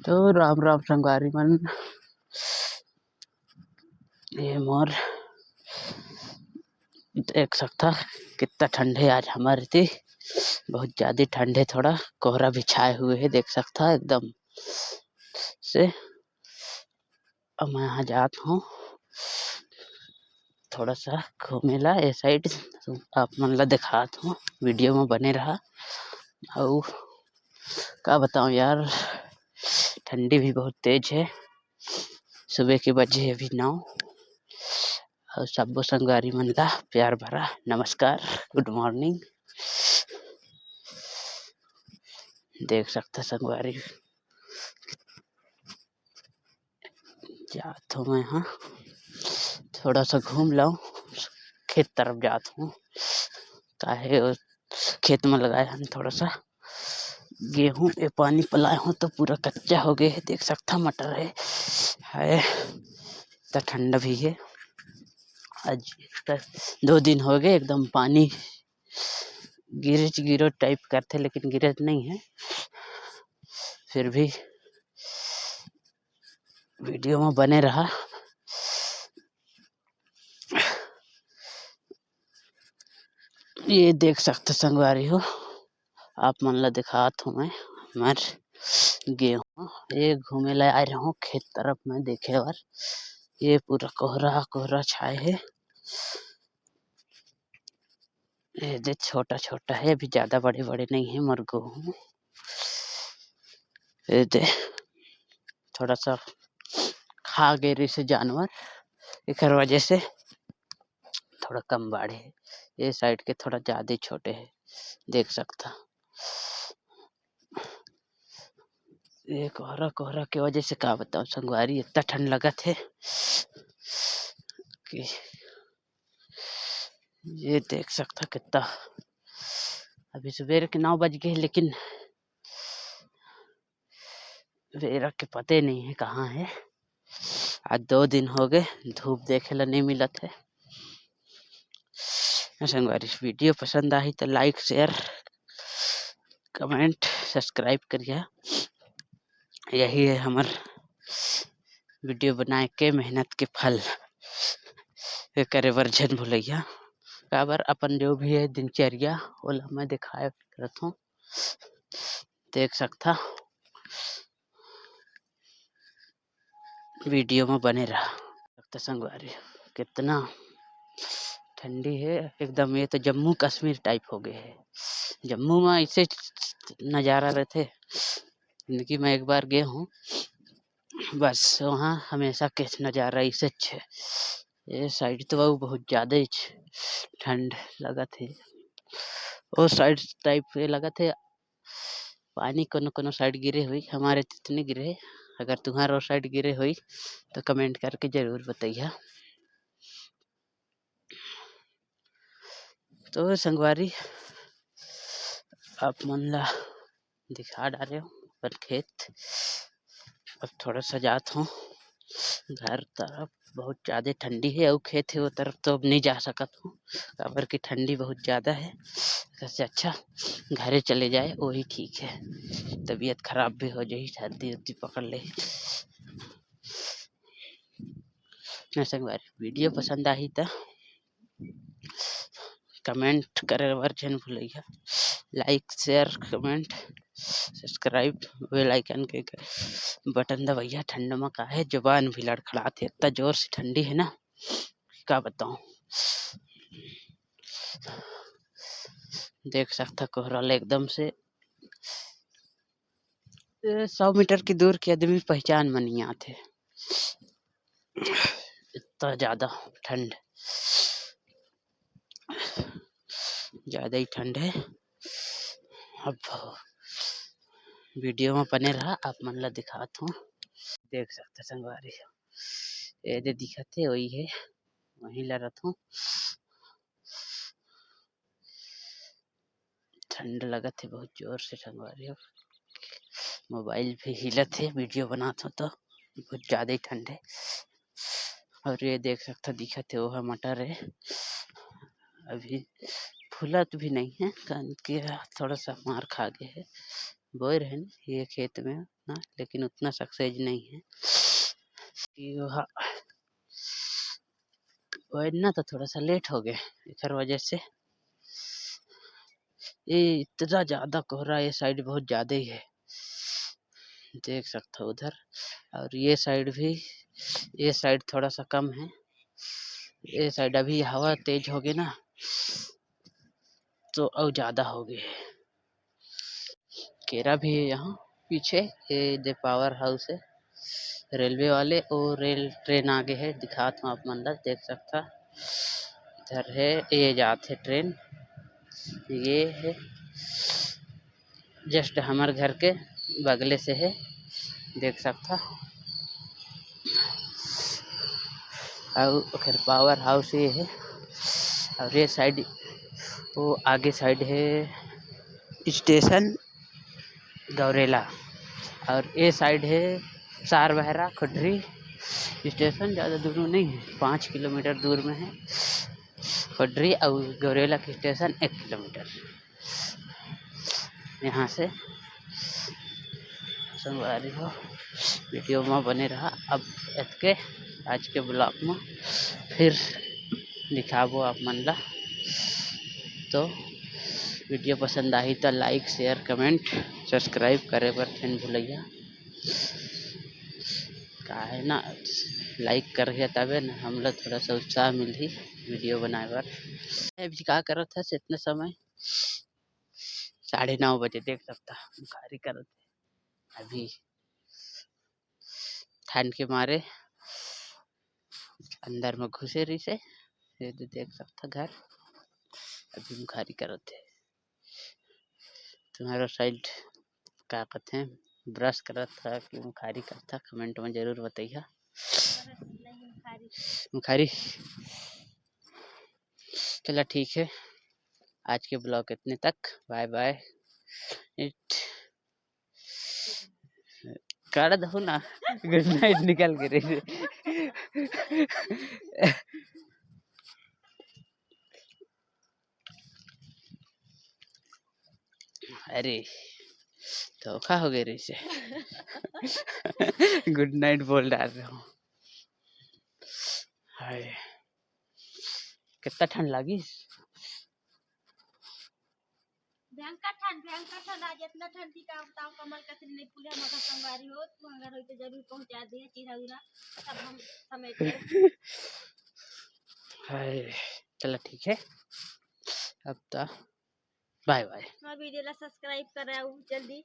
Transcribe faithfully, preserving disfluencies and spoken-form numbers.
तो राम राम संगवारी मन, ये मोर देख सकथा कितना ठंड हे आज हमर इति, बहुत ज्यादा ठंड हे, थोड़ा कोहरा भी छाए हुए हे, देख सकथा एकदम से। अब मैं यहाँ जात हूँ थोड़ा सा घूमे ला ए side, आप मन ला दिखात हूँ, video में बने रहा। अउ का बताऊँ यार, ठंडी भी बहुत तेज हे। सुबह के बजे अभी नौ। अउ सब्बो संगवारी मन ला प्यार भरा नमस्कार, good morning। देख सकथा संगवारी, जात हूँ मैं, हाँ, थोड़ा सा घूम लाऊं, खेत तरफ जात हूँ, काहे वो खेत में लगाए हन थोड़ा सा गेहूं, ये पानी पलाए हूँ तो पूरा कच्चा हो गए हे। देख सकथा मटर हे, हाय, त ठंडा भी हे। आज त दो दिन हो गए एकदम पानी गिरज गिरो type करथे, लेकिन गिरज नहीं है, फिर भी video में बने रहा। ये देख सकते संगवारी हो, आप मन ला दिखात हूँ मैं हमर गेहूं। ये घूमे ला आए रहूं खेत तरफ में देखे बर। ये पूरा कोहरा कोहरा छाए हे। ये दे छोटा छोटा हे, अभी ज्यादा बड़े बड़े नहीं हे मोर गेहूं। ये दे थोड़ा सा खा गे रहिसे जानवर, एकर वजह से थोड़ा कम बाढ़े हे। ये side के थोड़ा ज्यादा ही छोटे हे, देख सकता। ये कोहरा कोहरा के वजह से का बताऊं संगवारी, इतना ठंड लगत हे कि ये देख सकता कितना, अभी सुबेरे के नौ बज गए हे, लेकिन बेरा के पते नहीं है कहाँ है। आज दो दिन हो गए, धूप देखे ला नहीं मिलत है। संगवारी, video पसंद आही तो like, share, comment, subscribe करिया। यही है हमर video बनाए के मेहनत के फल। ये करे बर झन भुलैया, काबर अपन जो भी है दिनचर्या, ओला मैं दिखाए करत हूँ। देख सकता, video में बने रहा। तो संगवारी, कितना ठंडी है एकदम, ये तो जम्मू कश्मीर type हो गए है। जम्मू में ऐसे नज़ारा रहते, जिंदगी में एक बार गए हूँ, बस वहाँ हमेशा के नज़ारा ऐसे है। ये side तो अउ बहुत ज्यादा ही ठंड लगत है, वो side type ये लगत है। पानी कोनो कोनो side गिरे हुई, हमारे तो इतने गिरे। अगर तुम्हारा वो side गिरे हुई तो comment करके जरूर बताइए। तो संगवारी, आप मन ला दिखा डारे हूँ अपन खेत। अब थोड़ा सा जात हूँ घर तरफ, बहुत ज्यादा ठंडी है, अउ खेत है वो तरफ तो अब नहीं जा सकत हूँ, काबर की ठंडी बहुत ज्यादा है। सबसे अच्छा घरे चले जाए, वही ठीक है। तबीयत खराब भी हो जाही, सर्दी उर्दी पकड़ ले। संगवारी, video पसंद आही त comment करे बर झन भूलैया। Like, share, comment, subscribe, bell icon के button दबैया। ठंड में का है, जुबान भी लड़खड़ात है, इतना जोर से ठंडी है ना, का बताऊं। देख सकता कोहरा ले एकदम से सौ मीटर की दूर के आदमी पहचान में नहीं आते, इतना ज्यादा ठंड, ज्यादा ही ठंड है। अब video में बने रहा, आप मन ला दिखात हूँ। देख सकते संगवारी, ये दे दिखत है, वही है, वही ला रथ हूँ। ठंड लगत है बहुत जोर से संगवारी हो। Mobile भी हिलत है, video बनात हो तो बहुत ज्यादा ही ठंड है। और ये देख सकता, दिखत है वो है मटर है, अभी फूलत भी नहीं है, कान के थोड़ा सा मार खा गए है। बोए रहेन ये खेत में ना, लेकिन उतना सक्सेस नहीं है कि वह बोए ना, तो थोड़ा सा लेट हो गए, एकर वजह से। ये इतना ज़्यादा कोहरा ये साइड बहुत ज़्यादा ही है, देख सकते हो उधर। और ये साइड भी, ये साइड थोड़ा सा कम है, ये साइड अभी हवा तेज हो गई ना, तो और ज़्यादा हो गए। केरा भी है यहाँ पीछे, ये दे पावर हाउस है रेलवे वाले, और रेल ट्रेन आगे है, दिखात हूँ आप मन ला, देख सकता। इधर है, ये जात है ट्रेन, ये है जस्ट हमर घर के बगले से है, देख सकता। और ओकर पावर हाउस ये है, और ये साइड, वो आगे साइड है स्टेशन गौरेला, और ये साइड है सार बहरा खुडरी स्टेशन। ज़्यादा दूर नहीं है, पाँच किलोमीटर दूर में है खुडरी और गौरेला के स्टेशन एक किलोमीटर। यहाँ से संगवारी हो, वीडियो में बने रहा। अब एतके आज के ब्लॉग में फिर दिखाबो आप मन ला। तो वीडियो पसंद आही तो लाइक, शेयर, कमेंट, सब्सक्राइब करे बर फिर भूलैया। काहे ना, लाइक करही तबे ना हमला थोड़ा सा उत्साह मिलही वीडियो बनाए बर। अभी का करत हस इतना समय? साढ़े नौ बजे, देख सकता मुखारी करत हे। अभी ठंड के मारे अंदर में घुसे रहिसे, ये दे देख सकता घर अभी मुखारी करत हे। तुम्हारा साइड का कथे, ब्रश करत था कि मुखारी करता, कमेंट में जरूर बतैया। मुखारी। चला ठीक है, आज के ब्लॉग इतने तक, बाय बाय। इट कर दो ना, गुड नाइट निकल के रही। अरे धोखा हो गए रही से। गुड नाइट बोल डाल रहा हूँ। हाय, कितना ठंड लागिस। भयंकर ठंड, भयंकर ठंड, आज इतना ठंड थी का बताओ। कमल कतरी नहीं पूजा मगर संगवारी हो, तू अगर हो तो जरूर पहुंचा दे चीरा उरा, तब हम समेट लें। हाय, चला ठीक है, अब तो बाय बाय। हमारे वीडियो ला सब्सक्राइब कराओ जल्दी।